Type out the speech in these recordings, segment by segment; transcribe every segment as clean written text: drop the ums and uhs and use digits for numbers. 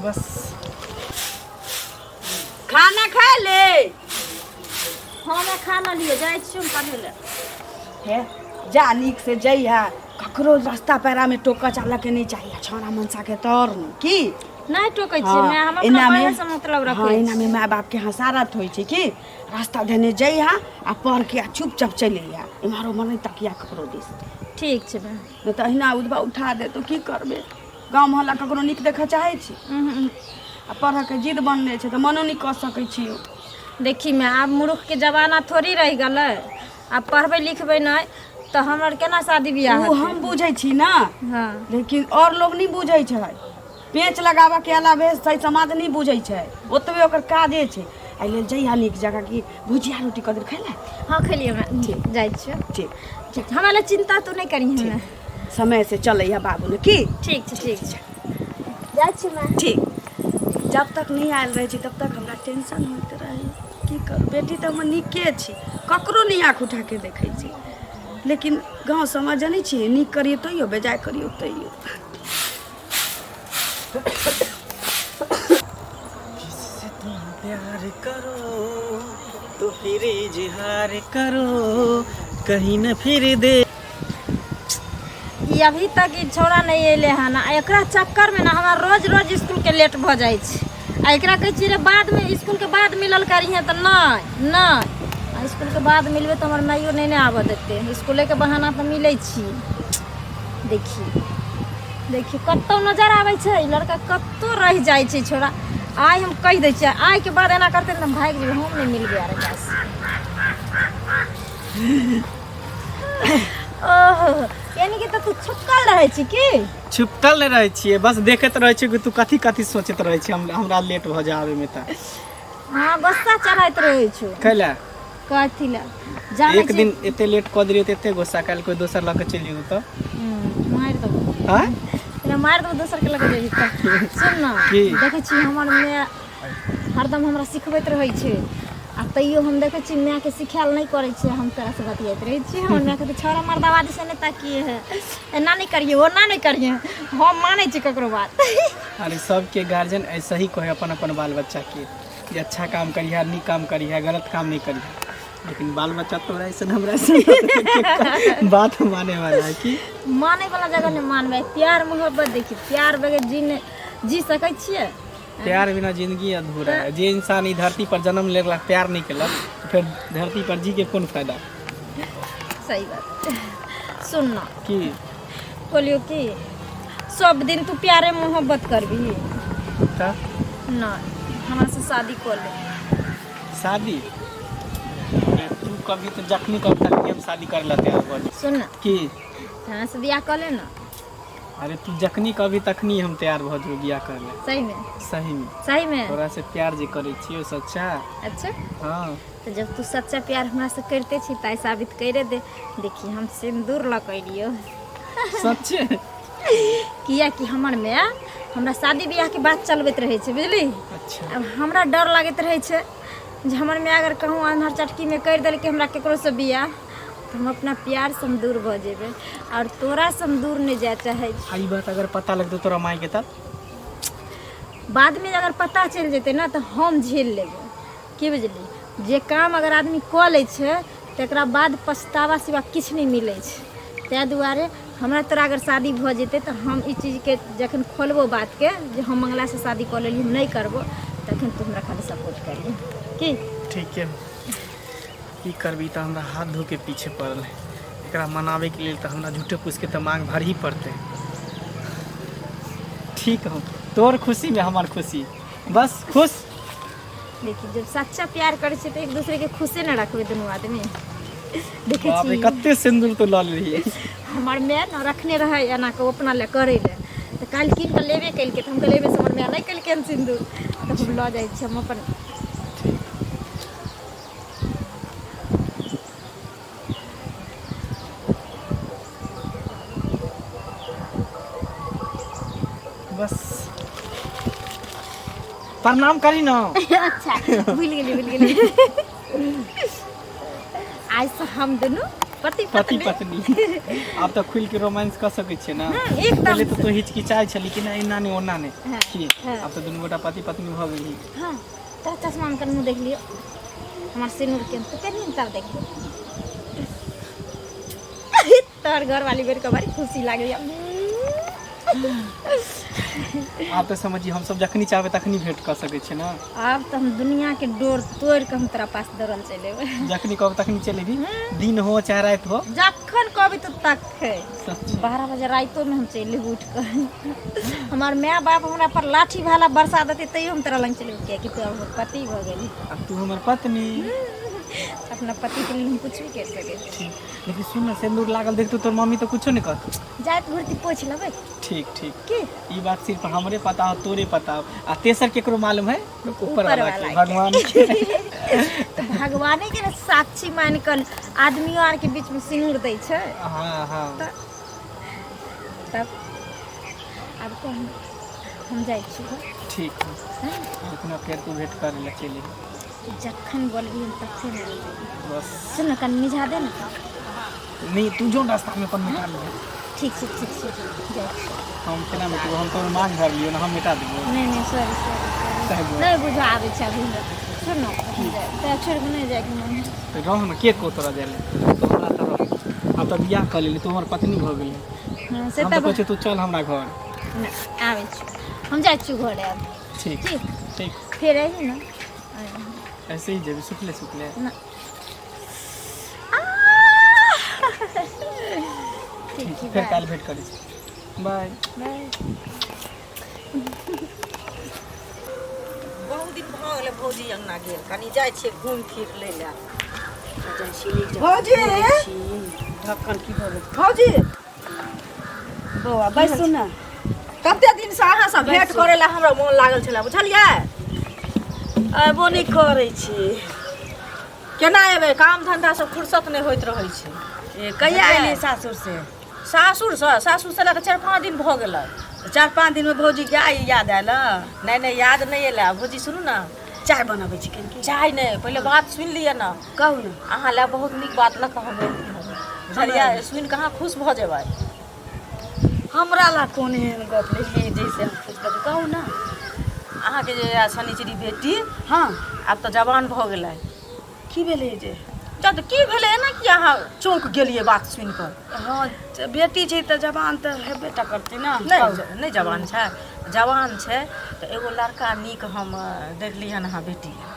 बस। खाना खा ले। हमे खाना लिए जाइ छी हम पढ़ै लए। हे जा, नीक से जइहा, ककरो रास्ता पैरा में टोकऽ चालऽ के नहीं चाहिए, आ छौड़ा मनसा के तर नहीं की नहि टोकै छियै हाँ, मैं, हम अपना एना में पढ़ै से मतलब रखै एना छी। में माय बाप के हसारत होइ छै कि रास्ता धेने जइहा आ पढ़ के आ चुपचाप चलि अइहा, एम्हर ओम्हर नहि तकिया ककरो दिस। ठीक छै बहन। नहि तऽ अहिना उदबा उठा देतौ, की करबै? गाँव मोहल्ला ककरो नीक देखऽ चाहै छी आ पढ़ऽके जिद बनले छै तऽ मनो नहि कऽ सकै छियौ। देखी मैं, आब मूर्खके जमाना थोड़ी रहि गेलै। आब पढ़बै लिखबै नहि तऽ हमर केना शादी बियाह ओ हेतै? हम बुझै छी ने। हँ। लेकिन आओर लोग नहि बुझै छै। पेच लगाबऽके अलावे सही समाज नहि बुझै छै, ओतबे ओकर काजे छै। एहि लेल जइहा नीक जगह की भुजिया रोटी कऽ देल खैला। हँ, खेलियै हमरा, जाइ छियै। ठीक। ठीक, हमरा लए चिन्ता तू नहि करी हमे। समय से चलैया बाबू ने की। ठीक छै, ठीक छै, जाइ छी मैं। ठीक। जब तक नहि आयल रहै छी तब तक हमरा टेंशन होइत रहै। की करू, बेटी तऽ हमर नीके छी, ककरो नहि आँखि उठाके देखै छी, लेकिन गाँव समाज जनै छियै, नीक करियौ तैयो, बेजाय करियौ तैयो। किससे तुम प्यार करो तो फिर इजहार करो, कहीं न फिर दे। ई अभी तक ई छौड़ा नहि अयलै हन आ एकरा चक्करमे ने हमरा रोज रोज इसकुलके लेट भऽ जाइ छै। आ एकरा कहै छियै रे, बादमे इसकुलके बाद मिलल करिहेँ, तऽ नहि नहि, आ इसकुलके बाद मिलबै तऽ हमर माइयो नहि ने आबऽ देतै। इसकुलेके बहाना तऽ मिलै छी। देखी देखी, कतहु नजर आबै छै ई लड़का, कतहु रहि जाइ छै छौड़ा। आइ हम कहि दै छियै, आइके बाद एना करतै ने तऽ हम भागि जेबै, हम नहि मिलबै आर एकरासँ। ओहो, यानी कि तऽ तू छुपकल रहै छी की? छुपकल नहि रहै छियै, बस देखैत रहै छियै कि तू कथी कथी सोचैत रहै छी। हम हमरा लेट भऽ जाय आबैमे तऽ। हँ, गुस्सा चढ़ैत रहै छौ। कैला? कथी लए जानै एक छी? दिन एते लेट कऽ देलियै तऽ एते गुस्सा, काल्हि कोइ दोसर लऽ कऽ चलि जेतौ तऽ? मारि देबो। आँय? तोरा मारि देबो दोसर के लऽ कऽ जेबही तऽ। सुन ने। की? देखै छी, हमर माय हरदम हमरा सिखबैत रहै छै आ तैयो हम देखै छी मायके सिखायल नहि करै छै। हम तोरासँ बतियाइत रहै छी, हमर माय कहतै, छौड़ा मर्दावा दिस नहि ताकिए है, एना नहि करिए, ओना नहि करिए। हम मानै छी ककरो बात? अरे, सबके गार्जियन ऐसे ही कहे अपन अपन बाल बच्चाके जे अच्छा काम करिहा, नीक काम करिहा, गलत काम नहीं करिहा, लेकिन बाल बच्चा तोरा ऐसा हमरा ऐसा बात माने वाला है कि? मानै वाला जगह नहि मानबै। प्यार मोहब्बत, देखी, प्यार बगैर जी नहि जी सकै छियै? प्यार बिना जिंदगी अधूरा है। जे इंसान ई धरती पर जन्म लेलक, प्यार नहीं केलक, तो फिर धरती पर जी के कोन फायदा? सही बात। सुन ना। की? कहलियौ कि सब दिन तू प्यारे मोहब्बत करबिही? तऽ? नहि, हमरा से शादी कऽ ले। शादी? अरे तू कभी तो जखनी कब तक हम शादी कर लेते हैं बोल। सुन ना। की? हमरा से बियाह कऽ ले ना। अरे, तू जखनी कभी तखनी हम तैयार भऽ जेबै बियाह कर ले। सही में? सही में। सही में? तोरा से प्यार जे करै छियै सच्चा। अच्छा। हाँ। तऽ जब तू सच्चा प्यार हमरा से करिते छी तऽ आइ साबित करि दे। देखी, हम सिन्दूर लऽ कऽ एलियौ। सच्चे? किएकि हमर माय हमरा शादी बियाहके बात चलबैत रहै छै, बुझली? अच्छा। आब हमरा डर लागैत रहै छै जे हमर माय अगर कहूँ अन्हर चटकीमे करि देलकै हमरा ककरोसँ बियाह, तऽ हम अपना प्यारसँ हम दूर भऽ जेबै आओर तोरासँ हम दूर नहि जाय चाहै छी। आ ई बात अगर पता लगतौ तोरा मायके तब? बादमे अगर पता चलि जेतै ने तऽ हम झेल लेबै, की बुझली? जे काम अगर आदमी कऽ लै छै तकरा बाद पछतावा सिवा किछु नहि मिलै छै। ताहि दुआरे हमरा तोरा अगर शादी भऽ जेतै तऽ हम ई चीजके जखन खोलबो बातके जे हम मंगलासँ शादी कऽ लेली, हम नहि करबो, तखन तू हमरा खाली सपोर्ट करिहे की। ठीक है, की करबी? तऽ हमरा हाथ धो के पीछे पड़ल है। एकरा मनाबैके लेल तऽ हमरा झूठे फूसके तऽ मांग भरही पड़तै। ठीक हो, तोर खुशीमे हमर खुशी, बस खुश। देखी, जब सच्चा प्यार करै छै तऽ एक दूसरे के खुशे ने रखबै दुनू आदमी। देखै बाप रे, छी। कते सिन्दूर तो लऽ लेलियै। हमर माय ने रखने रहै एना कऽ, ओ अपना लए करै लए, तऽ काल्हि कीन कऽ लेबे केलकै, तऽ हम कहलियै एहिबेर हमर माय नहि केलकै हन सिन्दूर, तऽ हम लऽ जाइ छी हम अपन। बस, प्रणाम करी न। अच्छा, भूलि गेली, भूलि गेली। आइसँ हम दुनू पति पति पत्नी। पत्नी। आब तऽ खुलि के रोमांस कऽ सकै छियै ने। एकदम। पहिले तऽ तू हिचकिचाइ छली कि नहि, एना नहि, ओना नहि। हाँ, की हाँ। आब तऽ दुनू गोटा पति पत्नी भऽ गेली। हाँ, तोरा चश्मा में कनि मुँह देख लियो, हमार सिनूर के तो कनि तब देख लियो। तोहर घर वाली बेर के बड़ी खुशी लागल। आब तऽ समझी हमसब जखनी चाहबै तखनी भेंट कऽ सकै छियै ने। आब तऽ हम दुनिया के डोर तोड़ के हम तोरा पास दौड़ल चलि एबै। जखनी कहब तखनी चलि अबी, दिन हो चाहे राति हो। जखन कहबी तऽ तखन। सच्ची। 12 बजे रातिओ में हम चलि एबै उठि कऽ। हमार माय बाप हमरा पर लाठी भाला बरसा देतै तैयो हम तोरा लग चलि एबै, कियाकि तू हमर पति भऽ गेली। आ तू हमर पत्नी। अपना पति के लिए हम कुछ भी कर सकै छी। ठीक, लेकिन सुन ने, सिन्दूर लागल देखतौ तोर मम्मी तऽ कुछो नहि कहतौ। जाइत घुरती पोछि लेबै। ठीक ठीक। की ई बात सिर्फ हमरे पता हो, तोरे पता हो, आ तेसर केकरो मालूम है तो ऊपर वाला वाला के, के। भगवान के। तऽ भगवाने के ने साक्षी मान कऽ आदमियो आर के बीच में सिनूर दै छै। हाँ हाँ। तब आब तो हम जाइ छी घर। ठीक है, अपना फेर तू भेंट करे ला चलि अयबी। जखन बोलबी हम तखन आबि। बस सुन ने, कनि मिझा दे ने। नहीं, तू जो रास्ता में अपन मिटा लिहे। ठीक छै, ठीक छै, जाइ छी। हम केना मिटेबो? हम तोर मांग भर लियो ने, हम मिटा देबो। नहि नहि, सॉरी सॉरी सॉरी। साहेब। नहि बुझा आबै छै अभी हमरा। सुन ने, हम जाइ तऽ छोड़ि कऽ नहि जाइके मन है। तऽ रह ने, के को तोरा जाय ले, तो हमरा तऽ रह। आब तऽ बियाह कऽ लेली, तू हमर पत्नी भऽ गेली। हँ, से हम तऽ तऽ कहै छियौ तू चल हमरा घर। नहि, आबै छी, हम जाइ छी घरे आब। ठीक। ठीक। ठीक। फेर अइही ने। ऐसे ही जेबी सुखले सुखले? ना। ठीक ठीक, छै। फेर बाय। काल्हि भेंट करै छी, बाय बाय। बहुत दिन भऽ गेलै भौजी अङ्गना गेल, कनि जाइ छियै घूमि फिर लै लए। भौजी। ढक्कन की भऽ गेल भौजी, बौआ बैसू ने। कते दिनसँ अहाँसँ भेंट करै लए हमरा मोन लागल छलै, बुझलियै? अयबो नहि करै छी। केना एबै, काम धन्धासँ फुर्सत नहि होइत रहै छै। ए, कहिया एलियै सासुर से? सासुरसँ, सासुरसँ लए कऽ 4-5 दिन भऽ गेलै। 4-5 दिनमे भौजीके आइ याद आयल? नहि नहि, याद नहि एलै भौजी। सुनू ने। चाय बनबै छी कनि। चाय नहि, पहिले बात सुनि लिअ ने। कहू ने। अहाँ लए बहुत नीक बात लऽ कऽ हम एली हन, बुझलियै? सुनि कऽ अहाँ खुश भऽ जेबै। हमरा ला कोन एहन गप लेलियै जैसे हम खुश भऽ जाउ? कहू ने। अहाँके जे शनिचरी बेटी, हाँ, आब तऽ जवान भऽ गेलै। की भेलै जे? जब की भेलै, एना की अहाँ चौंक गेलियै बात सुनि कऽ? हँ, बेटी छै तऽ जवान तऽ हेबे टा करतै ने। नहि नहि, जवान छै, जवान छै तऽ एगो लड़का नीक हम देखली हन अहाँ बेटी लए,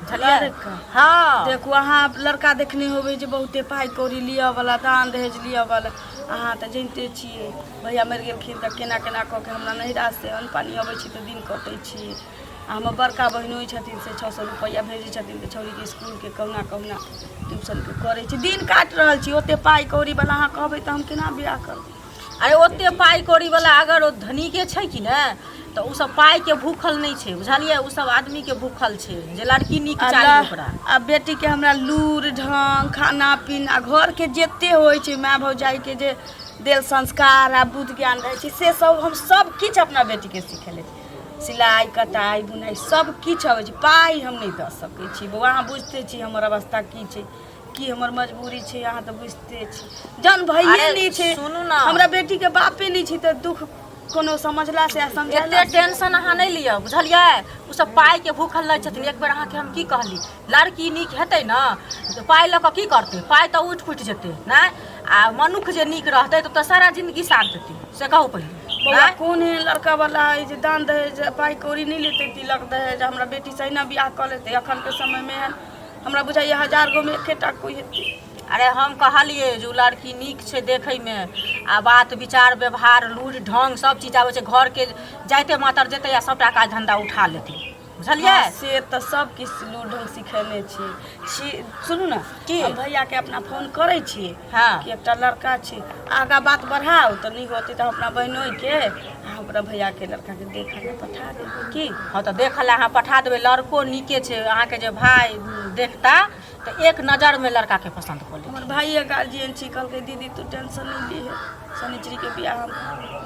बुझलियै? लड़का? हँ। देखू, अहाँ लड़का देखने होबै जे बहुते पाइ कौड़ी लिअ वाला, दान दहेज लिअ वाला। अहाँ तऽ जनिते छियै, भैया मरि गेलखिन तऽ केना केना कऽ के हमरा नैहरासँ अन्न पानि अबै छी तऽ दिन कटै छी। आ हमर बड़का बहिनोइ छथिन, से 600 रुपैआ भेजै छथिन तऽ छौड़ीके इसकुलके कहुना कहुना ट्यूशनके करै छी, दिन काटि रहल छी। ओते पाइ कौड़ीवला अहाँ कहबै तऽ हम केना बियाह करबै? अरे, ओते पाइ कौड़ीवला अगर ओ धनीके छै कि ने, तऽ ओ सब पाइके भूखल नहि छै, बुझलियै? ओ सब आदमीके भूखल छै जे लड़की नीक चाही ओकरा। आ बेटीके हमरा लूर ढङ्ग, खाना पीना, घरके जते होइ छै, माय भौजाइके जे देल संस्कार आ बुद्धि ज्ञान रहै छै, से सब हम सब किछु अपना बेटीके सिखेले छी। सिलाइ कटाइ बुनाइ सब किछु अबै छै। पाइ हम नहि दऽ सकै छी बौआ, अहाँ बुझिते छी हमर अवस्था की छै, की हमर मजबूरी छै, अहाँ तऽ बुझिते छी। जहन भैये अरे, नहि छै, सुनू ने। हमरा बेटीके बापे नहि छै, तऽ दुःख कोनो समझला से आ समझेला एते टेंशन अहाँ नहि लिअ, बुझलियै? ओ सब पाइके भूखल नहि छथिन। एक बेर अहाँके हम की कहली, लड़की नीक हेतै ने तऽ पाइ लऽ कऽ की करतै? पाइ तऽ उठि पुटि जेतै नहि, आ मनुख जे नीक रहतै तऽ सारा जिंदगी साथ देतै, से कहू पहिले। बौआ, आँय? कोन एहन लड़का वाला है जे दान दहेज पाइ कौड़ी नहि लेतै, तिलक दहेज, हमरा बेटी से अहिना बियाह कऽ लेतै? एखनके समयमे एहन हमरा बुझाइए हजार गोमे एकेटा कोइ हेतै। अरे, हम कहलियै जे ओ लड़की नीक छै देखैमे, आ बात विचार व्यवहार लूरि ढङ्ग सब चीज आबै छै। घरके जाइते मातर जेतै आ सभटा काज धन्धा उठा लेतै, बुझलियै? हँ, से तऽ सब किछु लूरि ढङ्ग सिखेने छी छी। सुनू ने। की? हम भैयाके अपना फोन करै छी हाँ कि एकटा लड़का छै, आगाँ बात बढ़ाउ। तऽ नहि होतै तऽ हम अपना बहिनोइके आ अपना भैयाके लड़काके देखऽ लए पठा देबै की? हँ, तऽ देखऽ लए अहाँ पठा देबै, लड़को नीके छै। अहाँके जे भाय देखता तऽ एक नजरमे लड़काके पसन्द कऽ लेलखिन। हमर भाइये गार्जियन छी, कहलकै दीदी तू टेंशन नहि लीहे, शनिचरी के बियाह हम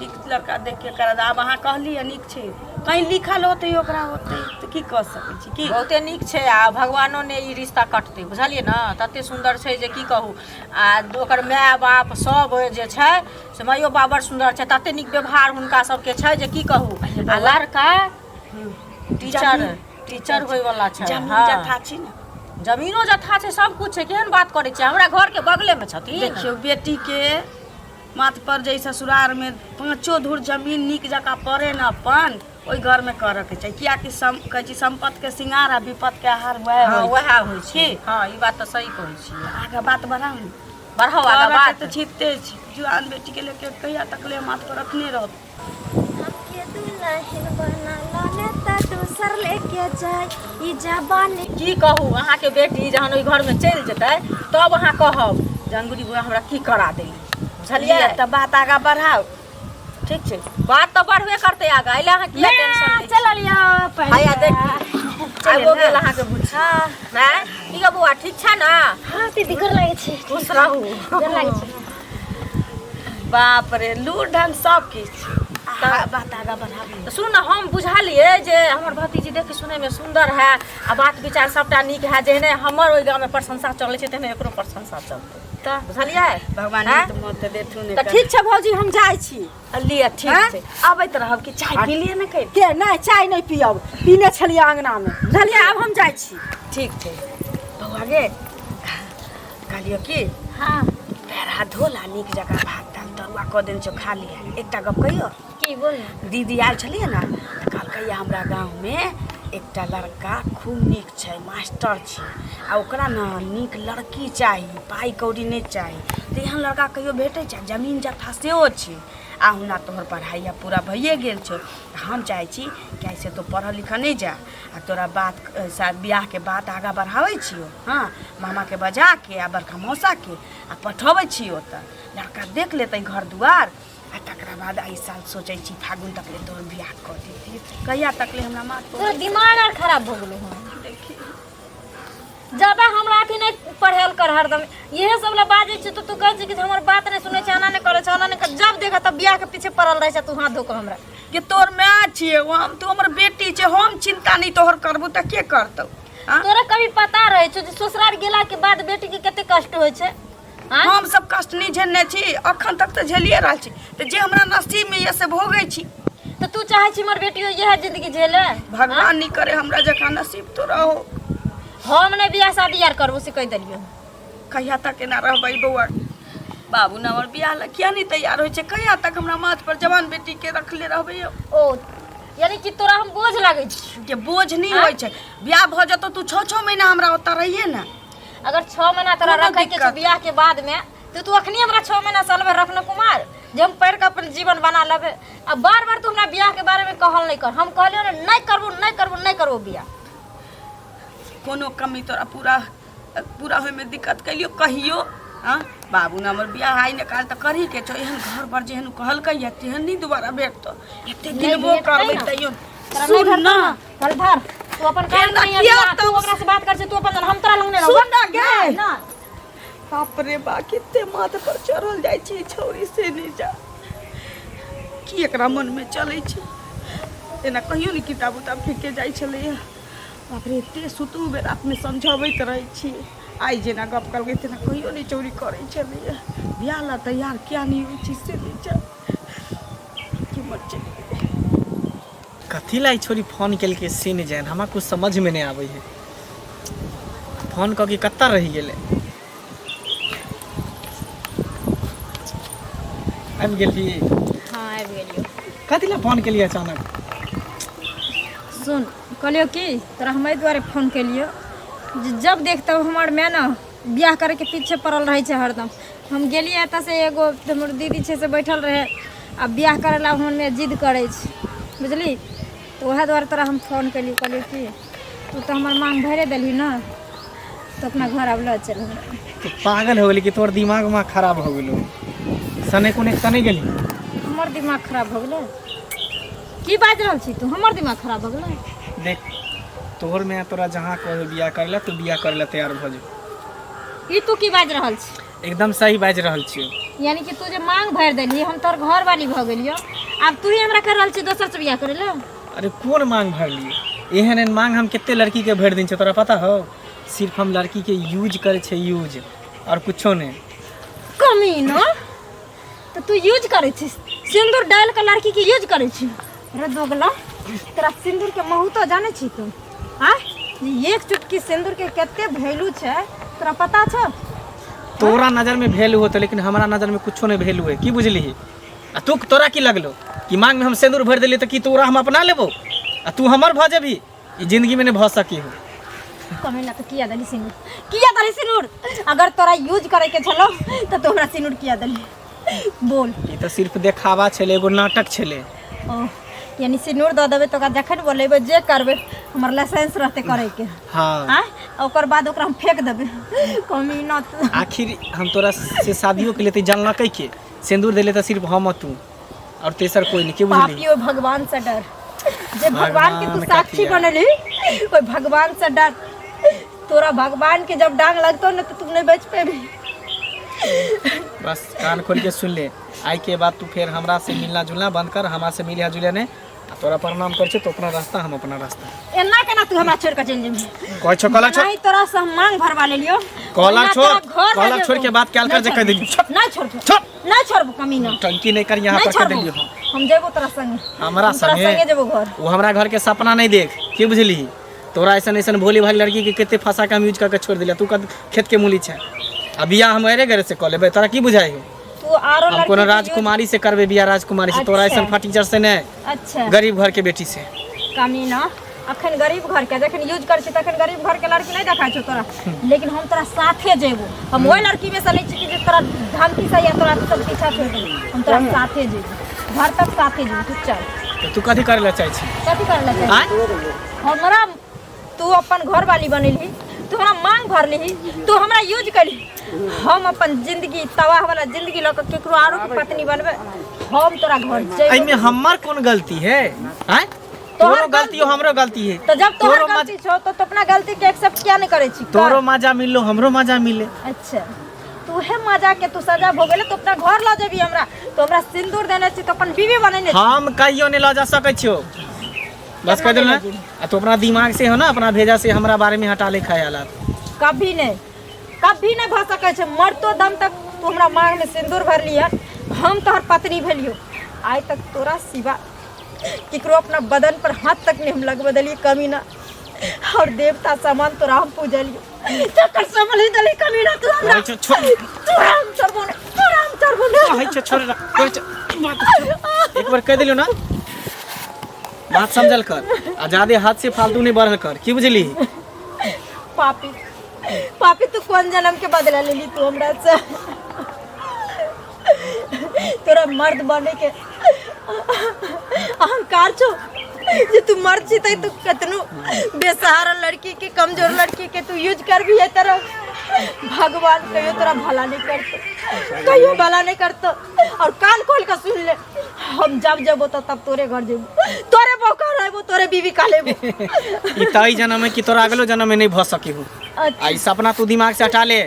नीक लड़का देख के करा देब। आब अहाँ कहलियै नीक छै, कहीं लिखल होतै ओकरा होतै तऽ की कऽ सकै छी की। बहुते नीक छै आ भगवानो ने ई रिश्ता कटतै, बुझलियै ने? तते सुन्दर छै जे की कहू। आ ओकर माय बाप सब जे छै से माइयो बाप बड़ सुन्दर छै, तते नीक व्यवहार हुनका सबके छै जे की कहू। आ लड़का टीचर टीचर होइवला छै। जमीन जथा छै ने? जमीनो जथा छै, सब कुछ छै। केहन बात करै छियै? हमरा घरके बगलेमे छथिन। देखियौ, बेटीके माथ पर जे ससुरारमे पाँचो धूर जमीन नीक जकाँ पड़े ने अपन ओहि घरमे करऽके चाही, कियाकि सम कहै छी सम्पत्तिके श्रृंगार आ विपत्तिके आहार वएह हँ होइ छै। वएह होइ छै। हँ, ई बात तऽ सही कहै छियै। आगाँ बात बढ़ाउ ने। बढ़ाउ आगाँ। करऽके बात तऽ छिते छी, जुआन बेटीके लेके कहिया तक ले माथ पर रखने रहब? हमके दुल्हन बना लाने त दूसर लेके जाए ई जवानी। की कहू, अहाँके बेटी जहन ओहि घरमे चलि जेतै तब अहाँ कहब जे अंगुरी बुआ हमरा की करा देली, बुझलियै? लिअ तऽ बात आगाँ बढ़ाउ। ठीक छै, बात तऽ बढ़बे करतै आगाँ। एहि लए अहाँ किया टेंशन लै छी? चलल यौ पहिले। हैया देखी, आबो गेल अहाँके बुच्ची। हैं की गो बौआ, ठीक छै ने? हाँ दीदी, गोर लागै छी। खुश रहू। गोर लागै छी। बाप रे, लूर ढंग सब किछु। बात आगाँ बढ़ाबू। तऽ सुन ने, हम बुझलियै जे हमर भतीजी देखै सुनैमे सुन्दर है आ बात विचार सबटा नीक है। जेहने हमर ओहि गाममे प्रशंसा चलै छै तेहने एकरो प्रशंसा चलतै। तऽ बुझलियै? भगवान हैं? नीक मत देथुन। तऽ ठीक छै भौजी, हम जाइ छी। लिअ, ठीक हैं? छै, अबैत रहब। कि चाय पी लिअ ने कहि। के नहि, चाय नहि पियब, पीने छलियै अङ्गनामे, बुझलियै? आब हम जाइ छी। ठीक छै। बौआ गे, कहलियौ की, हाँ। पैर हाथ धो ला, नीक जकाँ भात दालि तरुआ कऽ देने छौ, खा लिअ। एकटा गप कहियौ? की, बोल ने। दीदी आयल छलियै ने तऽ कहलकै हमरा गाँवमे एकटा लड़का खूब नीक छै, मास्टर छै आ ओकरा ने नीक लड़की चाही, पाइ कौड़ी नहि चाही। तऽ एहन लड़का कहियो भेटै छै? जमीन जथा सेहो छै आ हुना तोहर पढ़ाइ आब पूरा भइए गेल छौ, तऽ हम चाहै छी कि आइसँ तोँ पढ़ऽ लिखऽ नहि जा आ तोरा बात शायद बियाहके बात आगाँ बढ़ाबै छियौ। हँ, मामाके बजाके आ बड़का मौसाके आ पठबै छी ओतऽ, लड़का देख लेतै घर दुआर आ तकरा बाद एहि साल सोचै छी फागुन तक ले तोहर बियाह कऽ देती। कहिया तक ले हमरा माथ तोरा दिमाग आर खराब भऽ गेलो हन? देखी, ज्यादा हमरा अथी नहि पढ़ेल कर, हरदम इहे सब ला बाजै छी। तऽ तू कहै छी कि हमर बात नहि सुनै छै, एना नहि करै छै, ओना नहि कर। जब देखा तब बियाह के पीछे पड़ल रहै छै तू हाथ धो कऽ हमरा। के तोर माय छियै हम, तू हमर बेटी छै। हम चिंता नहि तोहर करबू तऽ के करतौ? आँ? तोरा कभी पता रहै छौ जे ससुराल गेला के बाद बेटी के कते कष्ट होइ छै? आँय? हम सब कष्ट नहि झेलने छी अखन तक, तऽ झेलिए रहल छी। तऽ जे हमरा नसीब मे यऽ से भोगै छी। तऽ तू चाहै छी हमर बेटियो इएह जिंदगी झेले? भगवान नहि करे हमरा जकाँ नसीब तोरा हो। हम नहि बियाह शादी यार करबो, से कहि देलियौ। कहिया तक एना रहबै बौआ? बाबू ने हमर बियाह लए किया नहि तैयार होइ छै? कहिया तक हमरा माथ पर जवान बेटी के रखले रहबै यौ? ओ यानी कि तोरा हम बोझ लागै छी? के बोझ नहि होइ छै। बियाह भऽ जेतौ, तू 6-6 महीना हमरा ओतऽ रहिए ने। अगर 6 महीना तोरा कोनो रखै के छौ दिक्कत। बियाह के बाद में, तो तू अखनी हमरा 6 महीना साल भर रखने कुमार, जे हम पढ़ि कऽ अपन जीवन बना लेबै। आ बार बार तू हमरा बियाह के बारे में कहल नहि कर। हम कहलियौ ने, नहि करबो, नहि करबो, नहि करबो बियाह। कोनो कमी तोरा पूरा पूरा होइमे दिक्कत कलियो कहियो? हाँ बाबू ने, हमर बियाह आइ ने काल्हि तऽ करही के छौ। एहन घर पर जेहन कहलकै या तेहन नहि दोबारा भेटतौ। एते नहि गिनबो भेटतै करबै ने। तैयो तोरा नहि सुन भेटतौ ना। ने, चल धर तू अपन काम केना करिहे किया बियाह, तू तब ओकरा से बात कर छै, तू अपन, हम तोरा लग नहि रहबो। सुन ना गे। नहि, नहि। बाप रे बा, कते माथ पर चढ़ल जाइ छै ई छौरी, से नहि जा की एकरा मनमे चलै छै। एना कहियो नहि किताब उताब फेके जाइ छलैया। बाप रे, एते सुतू बेर रातिमे समझबैत रहै छी। आइ जेना गप कहलकै तेना कहियो नहि चोरी करै छलैया। बियाह लए तैयार किया नहि होइ छै से नहि जा कि मर चलि गेलै। कथी ला ई छोरी फोन केलकै से नहि जान, हमरा कुछ समझमे नहि आबै है। फोन कऽ के कतऽ रहि गेलै? आबि गेली? हाँ, आबि गेलियौ। कथी ला फोन केलियै अचानक? सुन, कहलियौ कि तोरा हम एहि दुआरे फोन केलियौ जे जब देख तब हमर माय ने बियाह करैके पीछे पड़ल रहै छै हरदम। हम गेलियै एतऽसँ, एगो हमर दीदी छै से बैठल रहै आ बियाह करै लए हमर माय जिद करै छै, बुझली? तऽ उएह दुआरे तोरा हम फोन केलियौ। कहलियौ कि तू तऽ हमर माँग भरे देलही ने, तऽ अपना घर आब लऽ चल हमरा। तू पागल हो गेली कि तोहर दिमाग उमाग खराब हो गेलो? सने कोने तने गेली? हमर दिमाग खराब भऽ गेलै? की बाजि रहल छी तू? हमर दिमाग खराब भऽ गेलै? देख, तोहर माय तोरा जहाँ कहे बियाह करे ला, तू बियाह करे ला तैयार भऽ जो। ई तू की बाजि रहल छी? एकदम सही बाजि रहल छियौ। यानी कि तू जे मांग भरि देलही, हम तोहर घर वाली भऽ गेलियौ, आब तू ही हमरा कर रहल छी दोसर से बियाह करै लए? अरे कोन मांग भरलियै? एहन एहन मांग हम कते लड़की के भरि दिन छै तोरा पता हो? सिर्फ हम लड़की के यूज करै छै, यूज, और कुछो नहि। कमीना, तऽ तू यूज करै छी, सिन्दूर डालि कऽ लड़की के यूज करै छी। रे दोगला, तोरा सिन्दूर के महत्व जानै छी तू? आँय, जे एक चुटकी सिन्दूर के कते वैल्यू छै तोरा पता छौ? तोरा नजर में वैल्यू होते, लेकिन हमरा नजर में कुछो नहीं वैल्यू है, की बुझलिही? आ तू तोरा की लगलो कि मांग में हम सिन्दूर भरि देलियै तऽ की तोरा हम अपना लेबो आ तू हमर भऽ जेबही? ई जिंदगी में नहीं भऽ सकी हो। कमे ना तो किया देली सिन्दूर, किया देली सिन्दूर? अगर तोरा यूज करे के छलो तऽ तू हमरा सिन्दूर किया देली, बोल? ई तऽ सिर्फ देखावा छलै, एगो नाटक छलै। ओ यानी सिन्दूर दऽ देबै तऽ ओकरा जखन बोलेबै जे करबै हमर लाइसेंस रहतै करे के? हाँ। आँय, ओकर बाद ओकरा हम फेंक देबै। कमीना तू। आखिर हम तोरा से शादियो के लिए तऽ जानलकै के सिन्दूर देले तऽ सिर्फ हम आ तू और तेसर कोई नहीं, के बुझली? पापी, ओहि भगवान से डर जे भगवान के तू भगवान साक्षी कथी है? बनली, ओहि भगवान से डर। तोरा भगवान के जब डांग लगतो ने तऽ तू नहीं बच पेबी। बस कान खोल के सुन ले, आइ के बाद तू फेर हमरा से मिलना जुलना बंद कर, हमरा से मिलिया जुलिया नहीं। आ तोरा प्रणाम कर छौ, तो अपना रास्ता हम अपना रास्ता। एना केना तू हमरा छोड़ के चलि जेबही? कहै छौ कहलक छोड़। नहीं, तोरा से हम मांग भरवा लेलियो। कहलक ओहिना छोड़, तोरा घर कहलक लऽ छोड़ के जेबो। बात कैल कर जे कहि देलियौ। छोड़। नहीं छोड़बो। छोड़। नहीं छोड़बो कमीना। टंकी नहीं कर यहाँ नहीं पर कह छोड़बो। देलियौ हम। हम जेबो तोरा संगे। हमरा हम तोरा संगे? संगे जेबो घर। वो हमरा घर के सपना नहीं देख, की बुझली? तोरा ऐसन ऐसन भोली भाली लड़की के कते फंसा के हम यूज करके छोड़ दिला। तू कद खेत के मूली छै, आ बियाह हम अरे घरे से कऽ लेबै, तोरा की बुझाइ हो? तू आरो हम लड़की कोनो के यूज- राजकुमारी से करबै बियाह, राजकुमारी से, तोरा ऐसन अच्छा। फटीचर से नहि। अच्छा। गरीब घर के बेटी से। कमीना, अखन गरीब घर के जखन यूज कर छी तखन गरीब घर के लड़की नहीं देखाइ छौ तोरा, लेकिन हम तोरा साथे जेबो। हम ओहि लड़की में से नहीं छी कि जे तोरा धमकी से या तोरा सब पीछा छोड़ देबो। हम तोरा साथे जेबो, घर तक साथे जेबो। तू चल। तऽ तू कथी करे ला चाहै छी? कथी करे ला चाहै आँय? हमरा तू अपन घर वाली बनेलही, तू हमरा मांग भरलिही, तू हमरा यूज करली। हम अपन जिंदगी तबाह वाला जिंदगी लऽ कऽ केकरो आरो के पत्नी बनबै? हम तोरा घर जेबो। एहिमे हमर कोन गलती है? आँय? तोहर तोरो गलती हो, हमरो गलती है। तऽ जब तोहर तोरो मज- गलती छौ तऽ तू अपना गलती के एक्सेप्ट किया नहीं करै छी? कर। तोरो मजा मिललो, हमरो मजा मिले। अच्छा, तू हे मजा के तू सजा भोगेले। तू अपना घर लऽ जेबी हमरा? तू हमरा सिंदूर देने छी, तो अपन बीवी बनेने छी। हम कहियो नहीं लऽ जा सकै छियो, बस कह देलहुँ ने। आ तू अपना दिमाग से हो ना, अपना भेजा से हमरा बारे में हटा ले ख्यालात। कभी नहीं, कभी नहीं भऽ सकै छै। मरतो दम तक तू हमरा मांग में सिंदूर भरली है, हम तोहर पत्नी भेलियो, आइ तक तोरा सिवा केकरो अपना बदन पर हाथ तक नहीं हम लगबे देलियै कमीना, और देवता समान तोरा हम पूजलियो, तकर समझ देली कमीना तू हमरा। कहै छौ छोड़। तोरा हम छोड़बो नहीं, तोरा हम छोड़बो नहीं। कहै छौ छोड़, कहै छौ बात। एक बार कह देलियो ना, बात समझल कर आ ज्यादे हाथ से फालतू नहीं बढ़ल कर, की बुझली? पापी, पापी, तू कौन जन्म के बदला लेली तू हमरा से? तोरा मर्द बने के अहंकार छो जे तू मर्द छी तै तू कतनो बेसहारा लड़की के, कमजोर लड़की के तू यूज कर भी है तरह। भगवान कहियो तोरा भला नहीं करतो, कहियो भला नहीं करतो। और कान खोल के सुन ले, हम जब जबो तो तब तोरे घर जेबो, तोरे बौका रहबो, तोरे बीवी का लेबो। ई तई जन्म में कि तोरा अगलो जन्म में नहीं भ सकी हो। अच्छा। आ ई सपना तू दिमाग से हटा ले।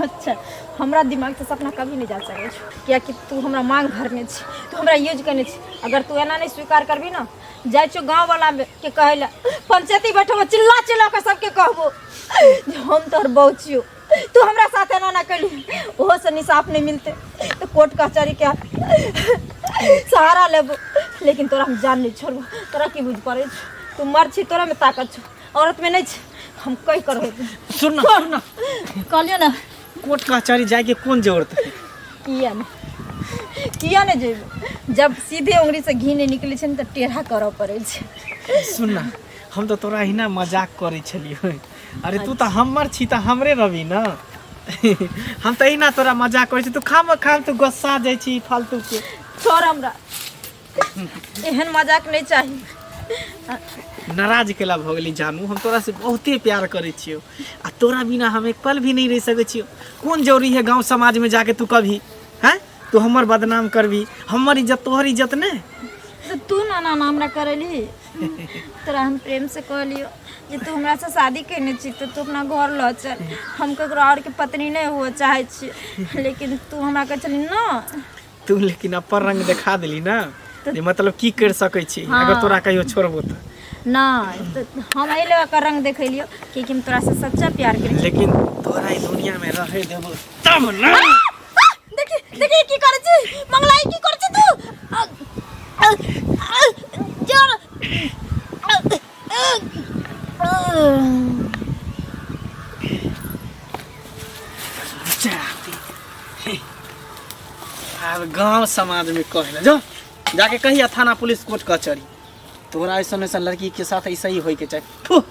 अच्छा, हमरा दिमाग से सपना कभी नहीं जा सकै छौ, कियाकि तू हमरा मांग भरने छी, तू हमरा यूज करने छी। अगर तू एना नहीं स्वीकार करबी ना, जाइ छौ गाँव वाला के कहै लए, पंचायती बैठबो, चिल्ला चिल्ला के सबके कहबो जे हम तोहर बहू छियौ, तू हमरा साथ एना ना कैली। ओहो से निसाफ नहीं मिलते तो कोर्ट कचहरी के सहारा लेबो, लेकिन तोरा हम जान नहीं छोड़बो। तोरा की बुझ पड़ै छौ? तू मर्द छी, तोरा में ताकत छौ, औरत में नहीं छै। हम कहि कर सुन ना, सुन ना। कहलियौ ना। कोर्ट कचहरी जाए के कोन जरूरत है? किया नहि, किया नहि जेबै? जब सीधे उंगली से घी नहि निकलै छै ने तऽ टेढ़ा करऽ पड़ै छै। सुन ना, हम तऽ तोरा अहिना मजाक करै छलियौ। अरे तू तऽ हमर छी तऽ हमरे रहबी ना। हम तऽ अहिना तोरा मजाक करै छी, तू खाम खाम तू गुस्सा जाइ छी फालतू के। छोड़ हमरा, एहन मजाक नहि चाही। नाराज केला भऽ गेली जानू? हम तोरा से बहुते प्यार करै छियौ आ तोरा बिना हम एक पल भी नहीं रह सकै छियौ। कोन जरूरी है गाँव समाज में जाके तू कभी हैं तू हमर बदनाम करबी? हमर इज्जत तोहर इज्जत ने। तऽ तू ना ना ना हमरा करेली। तोरा हम प्रेम से कहलियो जे तू हमरा से शादी केने छी तऽ तू अपना घर लऽ चल, हम ककरो और के पत्नी नहि हुअ चाहै छी, लेकिन तू हमरा कहै छली न। तू लेकिन अपन रंग देखा देली ना, जे मतलब की कर सकै छी अगर तोरा कहियो छोड़बो तऽ। नहि तऽ हम एहि लऽ कऽ रंग देखेलियौ कियाकि हम तोरा से सच्चा प्यार करै छी। लेकिन तोरा ई दुनिया में रहे देबो तब ना। देखी देखी की करै छी मंगलाई, की करै छी तू? आ, आ, जोर। आब गांव समाज में कहे ला जो जाके कहिया थाना पुलिस कोर्ट कचहरी, तोरा ऐसा ऐसा लड़की के साथ ऐसा ही होए के चाही। फू।